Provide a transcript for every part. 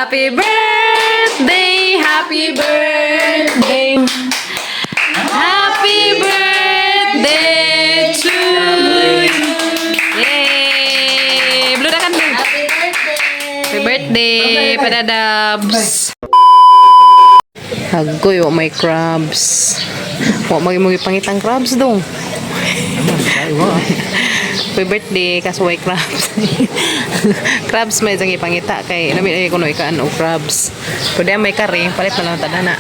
Happy birthday, happy birthday. Happy birthday to you. Yay! Blow na candle. Happy birthday! Happy birthday, Padadabs. Hagoy, wa may crabs. Wa may mga pangitang crabs dong. Happy birthday, kaso way crabs. Crabs may isang ipangita kay nami ay kuno ikaan og crabs. Pwede may kare, palit na lang tadana.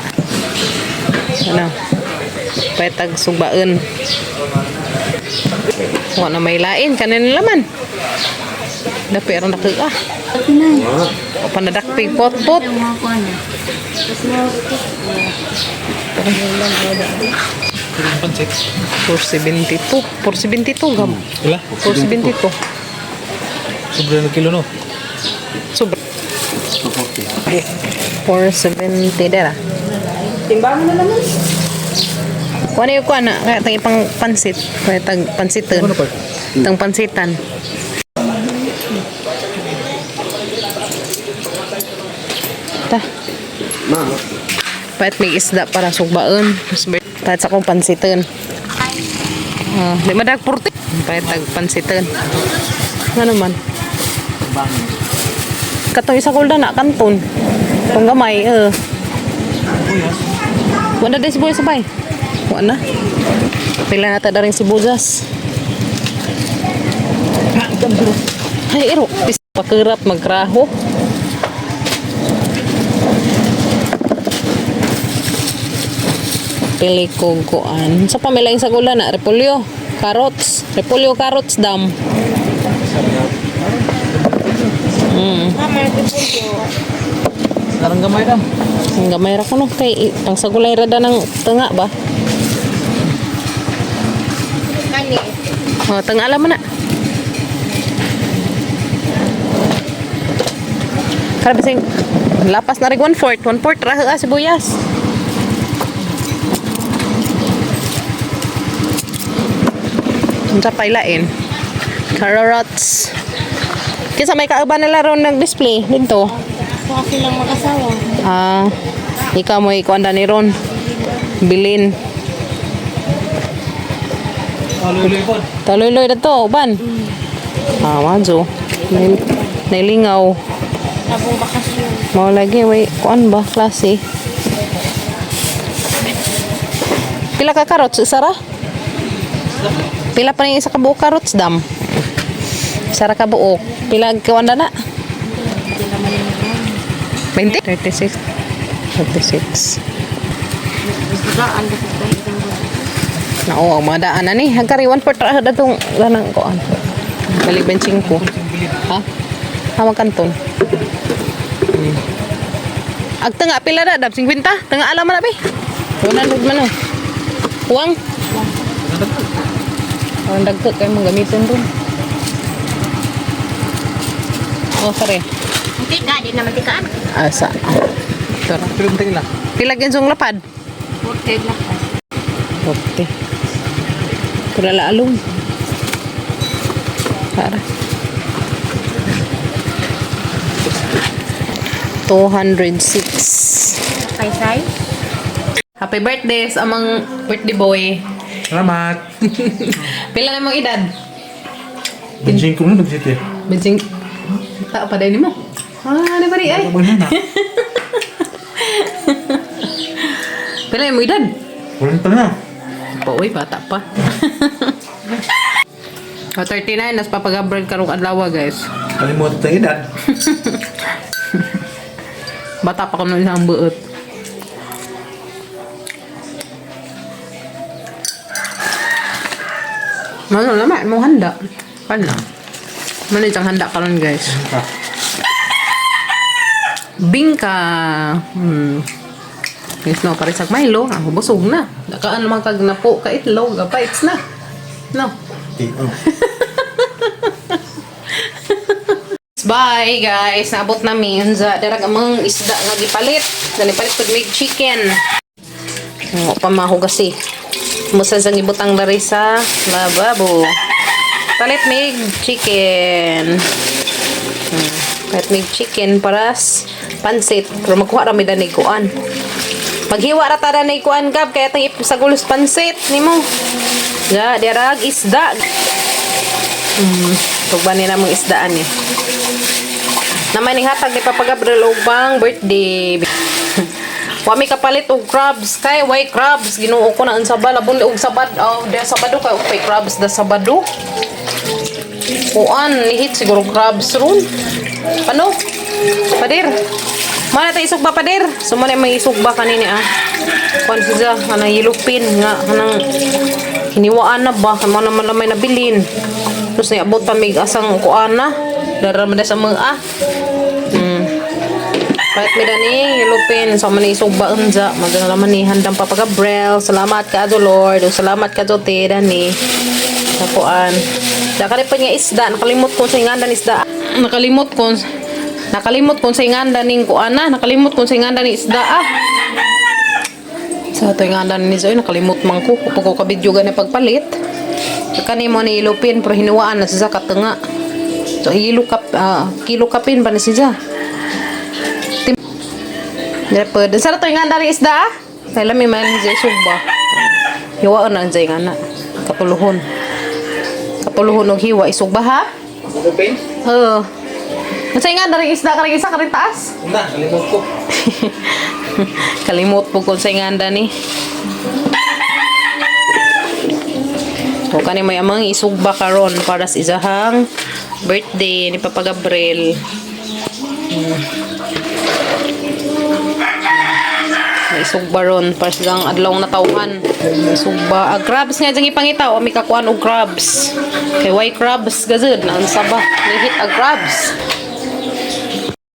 Ano? Palit tag sugbaon. Wa na may lain kanin laman. Dapi aron dako ah. O panadakpig pot-pot. Pansit. 472. 472 gam. Wala. 472. Sobra na kilo, no? Sobra. 470 dera. Timbang mo na naman. Kuha na yung kuha na. Kaya tang ipang pansit. Kaya tag pansitan. Ano pa? Tang pansitan. Ta. Pahit may isda para sugbaon. Pahit sa akong pansitan. Ah, di madag purti. Pahit tag pansitan. Ano man? Katong isa kulda na kanton. Tong gamay eh. Wala din sibuyas sabay. Wala na. Pila na ta rin sibuyas. Ay, iro. Pakirap magkraho. Pili ko kuan. Sa pamilaing sa gula na, repolyo, carrots. Repolyo, carrots dam. Mama, repolyo. Narang gamay dam. Ang gamay ra kuno kay pang sagulay ra da ng tunga ba? Kani. Oh, tunga alam mo na. Kara bising lapas na rin 1/4, 1/4 ra ah, sibuyas. Unsa pa ilain? Carrots. Kinsa may kauban nila ron nag-display dito? Ako silang mag-asawa. Ah, ikaw mo ikuan ni ron. Bilin. Aluloy po. Taloy-loy na to, uban. Ah, majo. Nailingaw. Tabong bakasyon. Mao lagi, way, kuan ba, klase? Pila ka carrots, isa ra? Pila pa rin isa ka buok carrots, dam? Isa ra ka buok. Pila kuan na na? 20? 36. 36. Daan kasi tayo isang Na oo, madaan na ni. Hagkari, 1/4 ra datong lanang kuan. Balik benching ko. Ha? Ha, magkanton. Ag tanga pila na dab 50. Tanga alam na bi. 100 man oh. Huwang. Ang dagko kay mong gamiton ron. Oh, sorry. Hindi ka, di naman tikaan. Asa. Tara. Pero tingin lang. Pila ginsong lapad? 40 lang. 40. Pula laalong. Para. 206. Kaysay? Happy birthday sa amang birthday boy. Salamat. Pila na mong edad? Benching ko na nagsiti. Benching. Tao pa din mo. Ah, ano ba rin ay? Wala na. Pila na mong edad? Wala pa na. Pa, uy, bata pa. O, 39, nas papagabrad karong adlaw, guys. Kalimutan tayo edad. Bata pa ko nung isang buot. Ano naman, mong handa. Ano? Mano isang handa karon guys. Bingka. Guys, no, pare sa Milo, ang busog na. Nakaan naman kag napo ka itlog, bites na. No. Oh. Bye guys, naabot namin sa darag among isda nga gipalit. Dali palit pud mig chicken. Mo pa mahugasi. Musa sa gibutang dari sa lababo. Palit mig chicken. Kahit may chicken para pansit. Pero magkuha ra mi danay kuan. Maghiwa ra ta danay kuan, Gab, kaya tang sagulos pansit nimo. Ga, dirag isda. Tugban ni namong isdaan ni. Naman ni hatag ni Papa Gabriel og pang birthday. Wa mi kapalit og crabs kay way crabs, Ginoo ko na unsa ba labon og sabad, oh, da Sabado kay upay crabs da Sabado. Kuan nihit siguro crabs ron. Pano? Padir. Mana ta isugba, padir? So mo na may isugba kanini ah. Kuan siya kanang yelupin nga kanang hiniwaan na ba kay mo naman lamay nabilin. Tapos niabot pa mig asang kuan na. Dara man sa mga ah. Kahit may dani, yelupin. So, man isugba unja. Maganda naman ni handang Papa Gabriel. Salamat ka, Lord. O, salamat ka, Jote, dani. Sa kuan. Daka pa nga isda. Nakalimot ko sa ingandan isda. Nakalimot ko. Nakalimot ko sa ingandan ning kuan na. Nakalimot ko sa ingandan ni isda ah. Sa ato ingandan ni Zoe, nakalimot man ko. Kapag ko kabidyo gani pagpalit. Kani mo ni ilupin, pero hinuwaan na siya katunga. So, ilo kap, kilo kapin ba na siya? Dapat. Sa to nga dari isda ah. Kay lami man jay sugba. Hiwaon na jay nga na. Kapuluhon. Kapuluhon og hiwa isugba ha? Lupin? Oo. Unsa nga dari isda karing isa karing taas? Na, kalimot ko. Kalimot po kung sa nga ni. So kani may amang isugba karon para sa isahang birthday ni Papa Gabriel. May isugba ron para sa isang adlaw na tawhan. May isugba. Ah, crabs nga diyang ipangita. O, may kakuan og crabs. Kay why crabs gazud? Naunsa ba? Nihit ang crabs.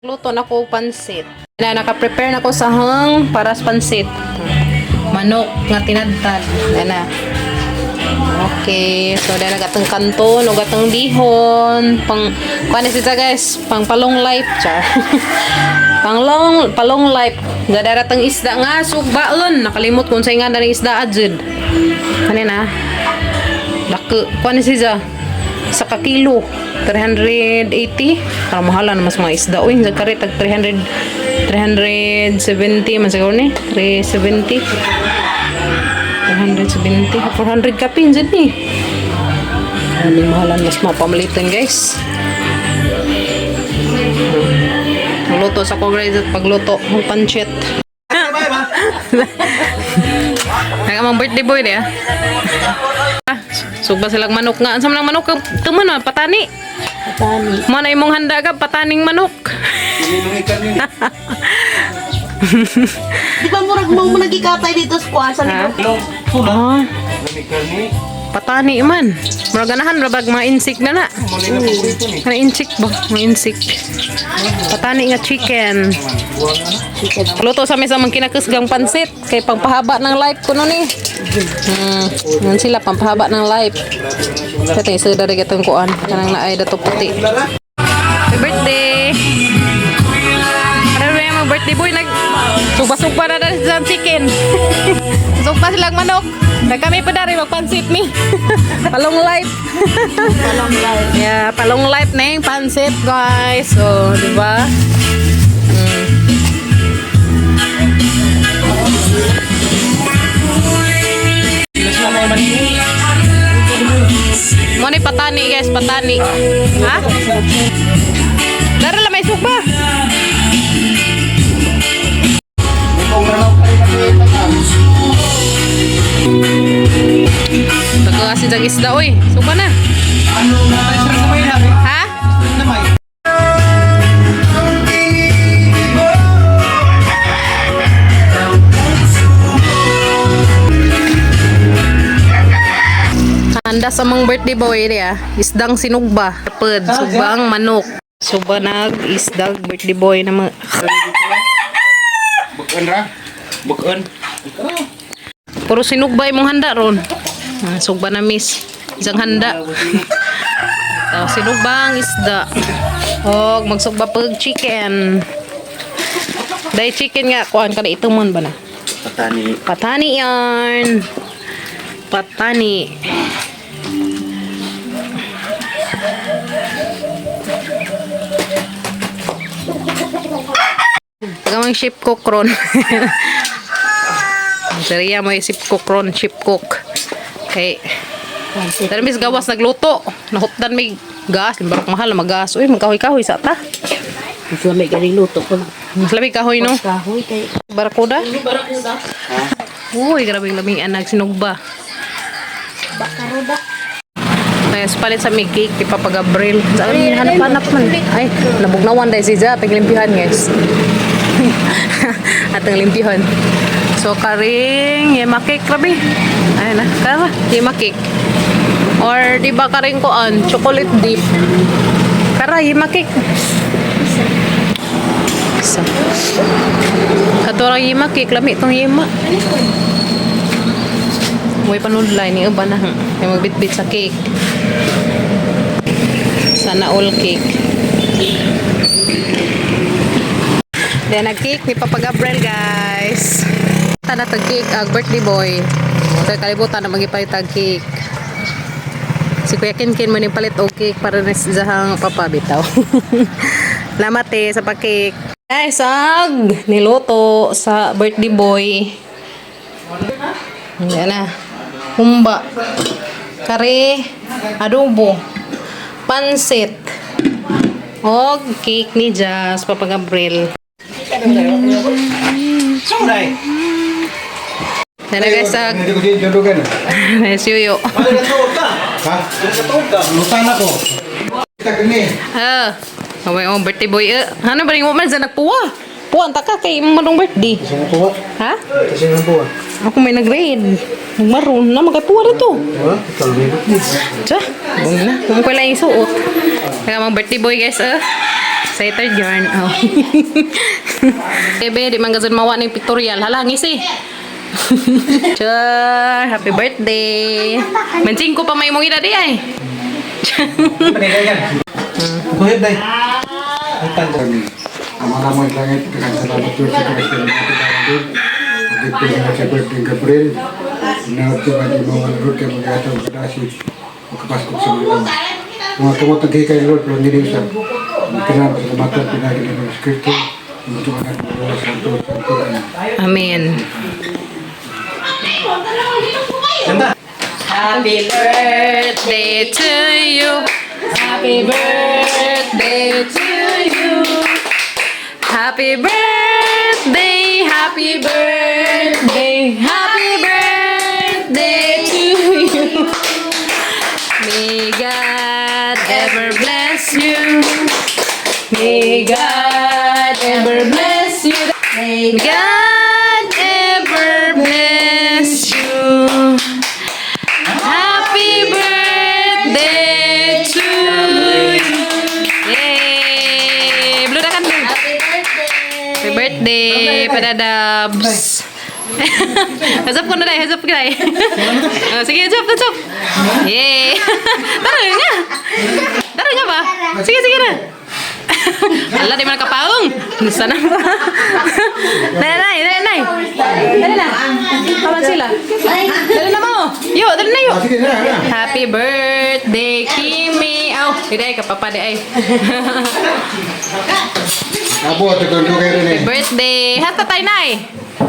Luto na ko og pansit. Na naka-prepare na ko sa hang para sa pansit. Manok nga tinadtad. Yan na. Okay, so dahil gatong kanton o gatong bihon, pang kuan siya guys, pang palong life char. Pang long palong life. Gadara tang isda nga sugbaon, nakalimot kung sa nga daring isda adjud. Kani na. Laki, kuan siya sa ka kilo 380, para mahala na mas mga isda uy sa kari tag 300 370 man siguro ni 370 370 400 kapin dyan ni. Ano mahalan mas mapamalitan guys. Luto sa ko guys at pagluto ng pancit. Kaya mang birthday boy niya. Ah, sugba silang manok nga. Ang sa manok, tuman na, patani. Patani. Mo na imong handa ka, pataning manok. Di ba murag mong nagikatay dito sa kuan sa Ha? libro? Ah, patani man. Murag ganahan rabag mga insik na na. Mga insik ba? Mga insik. Patani nga chicken. Luto sa mesa mang kinakusgang pansit kay pangpahaba ng life ko nun eh. Yan sila pampahaba ng life. Kaya tayo sa dari gatong kuan kanang naay dato puti. Happy birthday. Ano ba yung mga birthday boy nag sugpa-sugpa na dahil sa chicken. Sugpa silang manok. Na kami pa dari magpansit mi. Palong life. Palong life. Yeah, palong life na yung pansit, guys. So, di ba? Mo ni patani, guys, patani. Ha? Dara lang may sugba. Taga kasi jag isda oy. Sugba na. Ha? Handa sa mga birthday boy niya, isdang sinugba, ped, sugbang manok. Suba nag isdag birthday boy na mga Bukan ra. Bukan. Puro sinugba imong handa ron. Ah, sugba na miss. Isang handa. Ito, sinugbang isda. Og magsugba pag chicken. Dahil chicken nga, kuan ka na itumon ba na? Patani. Patani yarn. Patani. Agamang ship cook ron. Seriya mo ship cook ron, ship cook. Kay Dali mis gawas nagluto. Nahupdan may gas, limbarok mahal na magas. Uy, magkahoy-kahoy sa ta. Mas lamig galing luto ko. Mas lamig kahoy, no? Kahoy kay Barakuda? Barakuda. Uy, grabe yung lamig anak sinugba. Bakaruda. Kaya sa palit sa may cake, di pa pag-abril. Sa alam niya, hanap-hanap man. Ay, nabugnawan dahil si Ja, paglimpihan, guys. At ang limpihan. So, karing, yema cake, grabe. Ay na, tara, yema cake. Or, di ba karing koan, chocolate dip. Kara, yema cake. So, katurang yema cake, lami itong yema. May panudlay ni uban na. May magbitbit sa cake. Sana all cake. Then nag-cake ni Papa Gabriel, guys. Tana tag cake ag birthday boy. Sa kalibutan na magipalit tag cake. Si Kuya Kinkin mo ni palit og cake para ni sa papa bitaw. Salamat eh sa pa-cake. Guys, ag niluto sa birthday boy. Yan na. Humba. Kare. Adobo. Pansit. Og cake ni Jazz, Papa Gabriel. Saan day? Yan na guys, ag Hindi ko din julugan. siyuyo. Ano na tuog ka? Ha? Ano na tuog ka? Lutan ako. Kita kini. Ah, oh, oh, birthday boy. Eh. Ano ba rin mo man sa nagpuwa? Puwa, ang taka kay manong birthday. Kasi mo kuha. Ha? Kasi mo kuha. Ako may nag-grade. Nagmaroon na, magkapuwa na to. Ha? Ikaw may Tiya, bung na. Kung ko lang yung suot. Kaya mga birthday boy guys, eh. Excited yarn. Oh. Bebe, di man gazon mawa ng pictorial. Hala, ngisi. Char, happy birthday. Mansing ko pa may mong edad eh, ay. Kuhit day. Lutan ko. Ama naman langit, daghang salamat Lord sa pagkatulong sa Lord. Pagkatulong nga sa birthday Gabriel. Inaot ko ba di mo ang Lord kay mag-atong kadasi. Magkapaskog sa mga lang. Mga kamot ang kikay Lord, pero hindi usap. Ang kailangan pasalamatan, pinagi ng mga Kristo. Ang itong anak ng Lord, Santo, Santo. Amen. Amen. Ganda. Happy birthday to you. Happy birthday to you. Happy birthday, happy birthday, happy birthday to you. May God ever bless you. May God ever bless you. May God ever bless you. Happy birthday to you. Yay! Blue na kami. Happy birthday. Happy birthday, Padadabs. Hazap ko na dahil, hazap ko dahil. Oh, sige, hazap, hazap. Yay! Tara nga. Tara nga ba? Sige, sige na. Ala, di man kapaong. Sana ba? Dali na, dali na. Dali na. Kaman sila. Dali na mo. Yo, dali na yo. Ah, sige na, na. Happy birthday, Kimi. Aw, di ay kapapa di ay. Abo, ito kang dugay rin eh. Birthday. Hasta tayo nay.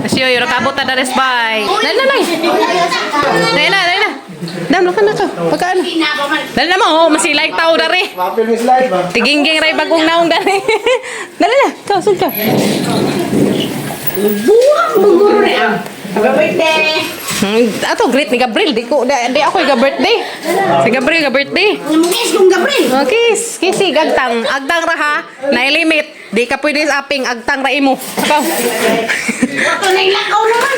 Siyo, yun, nakabot na dares bye. Dali na, nay. Dali na, dali na. Dam, laka na ka. Pagkaan. Dali na mo, oh, masilay tao dari. Mapil is life, ah. Tigingging ray bagong naong dari. Dali na, ikaw, sud ka. Buwang buguro ni ah. Happy birthday. Ato, great ni Gabriel. Di, ko, di, di ako yung birthday. Si Gabriel, ga birthday. Namugis kong Gabriel. Oh, kiss, kisi, gagtang. Agtang ra ha. Nailimit. Di ka pwede sa aping, agtang ra imo. Ikaw. Wato na ilakaw naman.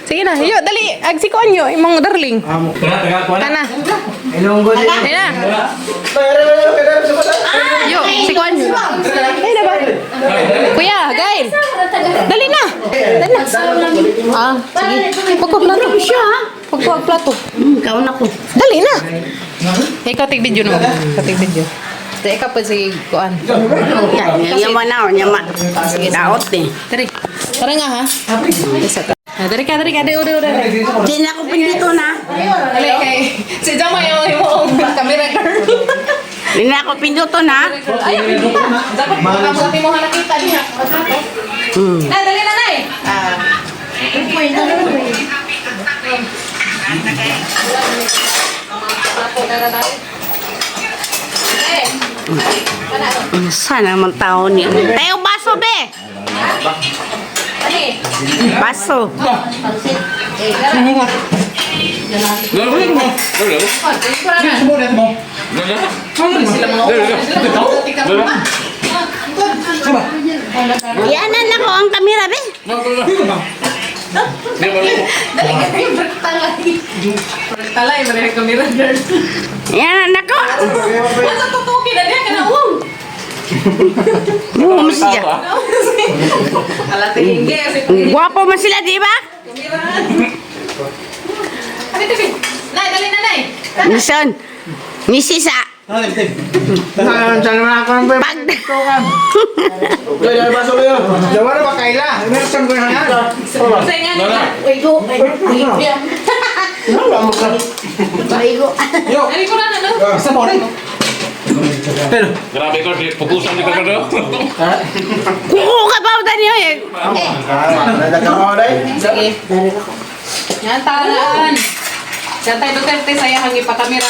Sige na, yo, dali. Agsikoan yo, imong darling. Tara, taga ko na. Kana. Ilonggo din. Ayun na. Yo, sikuan. Ayun na ba? Kuya, Gail. Dali na. Dali na. Ah, sige. Pagkuha plato. Siya ha. Pagkuha plato. Kaon ako. Dali na. Ikaw tig video no. Ikaw tig video. Dali ikaw pa sige kuan. Yan, yaman na, yaman. Daot eh. Dali. Tara nga ha. Isa ta. Ah, dali ka, dali ka. Dali, dali, dali. Di na ako pindito na. Dali kay. Si Jama yung imong camera girl. Hindi na ako pinduto na. Ay, dapat kamuti mo nakita niya. Nay, dali na, nay. Sana naman tao niya. Tayo baso, be! Baso. Yanan ako ang kamera, be. Talay, maria kamera girl. Yanan ako. Asa tutuki na diya kana uwong. Buo mo siya. Ala tinggi si Gwapo man sila, di ba? kamera. Abi tabi. Nay, dali na, nay. Mison. Misis, ah. Pag... Sa nga ni. Dali ko na ano? Isa mo rin. Pero, Grabe ko, pukusan di ko ko. Kuko ka pa, Daniel, eh. Sige. Yan talaan. Yan tayo Duterte saya hangi pa kamera.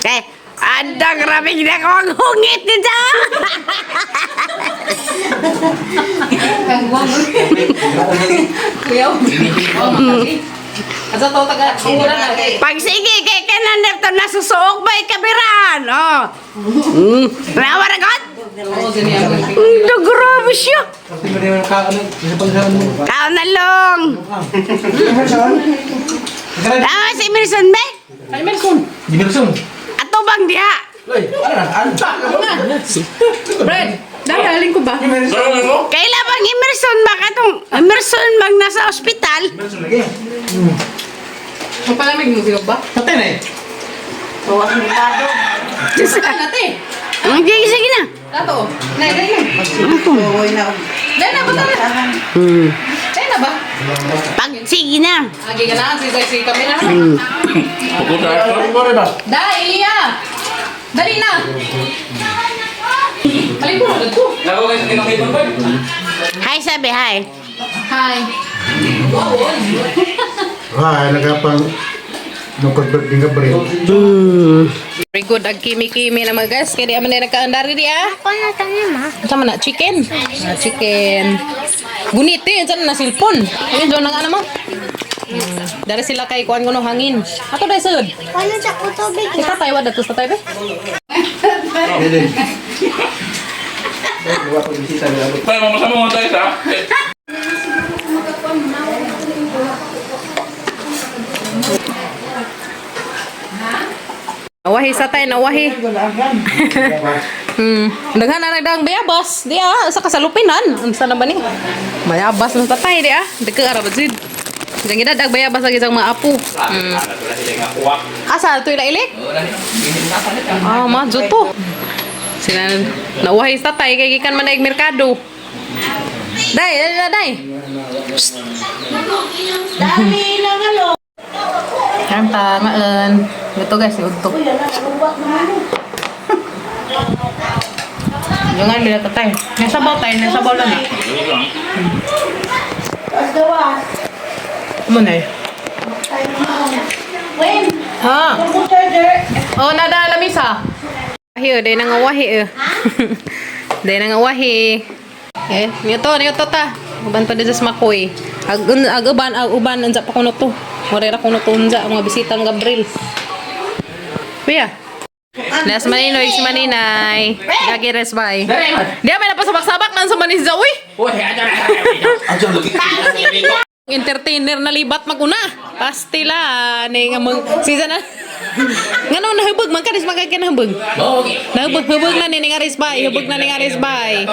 Eh, anda grabe ginagawa ang hungit nito. Kangwang. Kuya. Oh, makati. Asa to taga wala na kay. Pag sige, kay kanan dito nasusuok ba ikabiran? Oh. Rawa na god? Oo, gani ako. Grabe siya. ano, Kao na long. Tama si Emerson be? Ay, Melson. Gimerson. Ato bang diha? Bread. Dadaling ko ba? Kaila bang Emerson ba katong Emerson bang nasa ospital? Gimerson lagi. Ang palamig mo siya ba? Patay na eh. Nate. Sige, sige na. Tato. Nay, dali na. Dali na ba tara? Dali na ba? Pag sige na. Agi ka na si si kamera. Pukusan ako. Da, Elia. Dali na. Alin ko na ko. Nako guys, kinakita ko. Hi sabi, hi. Hi. Ay, nagapang nung birthday Gabriel. Very good ang kimi-kimi na mga guys. Kaya di aman na nagkaandari di ah. Sama na chicken. Ah, chicken. Gunit eh, saan na silpon. Ayun doon ang ano mo. Dari sila kay kuan kuno hangin. Ato dai sud. Wala sa ko tubig. Si tatay wa dato sa tatay be. Tayo, mamasama mo tayo sa. Nawahi sa tay, nawahi. Daghan na nagdang bayabas. Di ah, sa kasalupinan. Unsa na ba ni? Bayabas na tatay di ah. Dagka ara ba jud. Diyan gid dag bayabas lagi sang mga apo. Asa to ila ilik? Ah, ma to. Sila nawahi sa tatay kay gikan man naig merkado. Dai, dai, dai, dai. Dami lang alo. Kanta ngaan. Ito guys, udto. Yung nga nila tatay. Nasabaw tayo, nasabaw lang eh. Gawas. Ano na eh? Wen, Ha? kung charger. Oh, nada lamisa. Wahi, oh, day nang wahi eh. Day nang wahi. Eh, niyo to, niyo to ta. Uban pa sa makoy. Ag ag uban, ag uban unsa pa kuno to. Morera kuno to unsa mga bisita ng Gabriel. Kuya. Nas maninoy si maninay. Gagi res bay. Di may napasabak-sabak man sa manis uy. Entertainer na libat maguna. Pastila ni nga mang season na. Ngano nahubog man ka ris man kay nahubog. Nahubog hubog na ni nga ris bay, hubog na ni nga ris bay.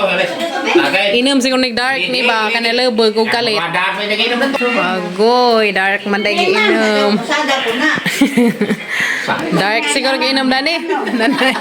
Inom siguro ni dark ni ba kanila hubog og kalit. Agoy, dark man day giinom. Sada ko na. Dark siguro giinom dani. Nanay.